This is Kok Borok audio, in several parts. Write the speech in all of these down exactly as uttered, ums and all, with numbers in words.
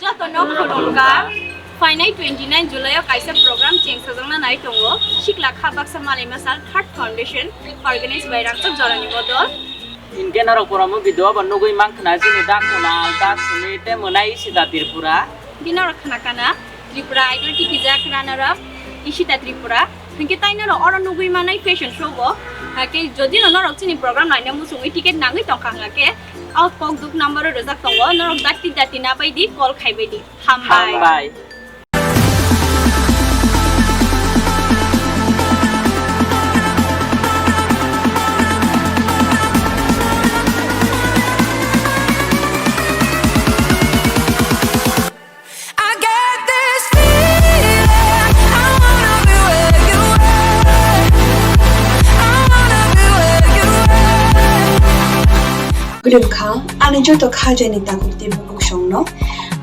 Jotono khulumkha. Phainai twenty nine July o kaisa program cheng sajakna nai tongo. Sikla kha baksa malai masal Third Foundation, organized by Rangchak Jorani Bodol. Hinkhe norok promo video bo nugwi mankha na chini Dakunal, Dasumi tei Mwnai Isita Tripura. Di norok khna kana Tripura Idol tikijak runner up Isita Tripura. Hinkhe tai norok oro nugwi manai fashion show bo. Hakhe jodi no norok chini program naina muchungwi ticket nangwi tongkha hwnkhe, o kok duk number o rwjak tongo, norok dati dati na bai di, call khai bai di. Hambai. Hambai. I get this feeling, I wanna be where you are. I wanna be where you are. Khulumkha, ani joto khajani takhuk tei bukhuk songno.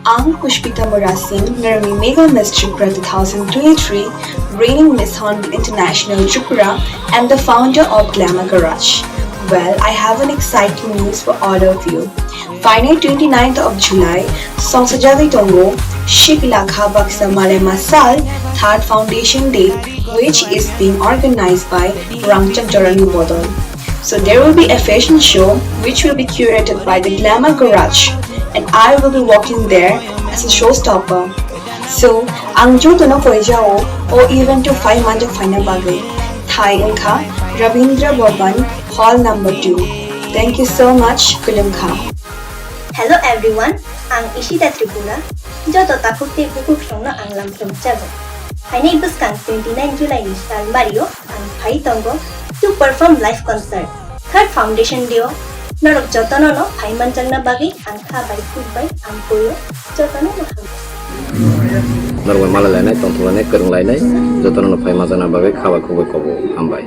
Ang Pushpita Murasing, Narami Mega Miss Tripura two thousand twenty-three, reigning Miss Hornbill International Tripura, and the founder of Glamour Garage. Well, I have an exciting news for all of you. Phainai twenty ninth of July, songsa jagwi tongo, Sikla Kha Baksa Malai Masal Third Foundation Day, which is being organized by Rangchak Jorani Bodol. So there will be a fashion show which will be curated by the Glamour Garage, and I will be walking there as a showstopper. So, ang jotono poijao o event o phai manjak phaina bagwi. Thai wngkha Rabindra Bhavan, hall number two. Thank you so much, khulumkha. Hello everyone, ang Ishita Tripura. Joto takhuk tei bukhuk songno ang lamsong chago. Phainai bwskang twenty nine July ni salmario ang phai tongo to perform live concert. Third Foundation Day o norok jotono no phai manjakna bagwi ang kha bai kuk bai ang koyo jotono no hambai. Norok bai malai lainai, tongthok lainai, kwrwng lainai, jotono no phai manjakna bagwi kha bai kuk bai kobo hambai.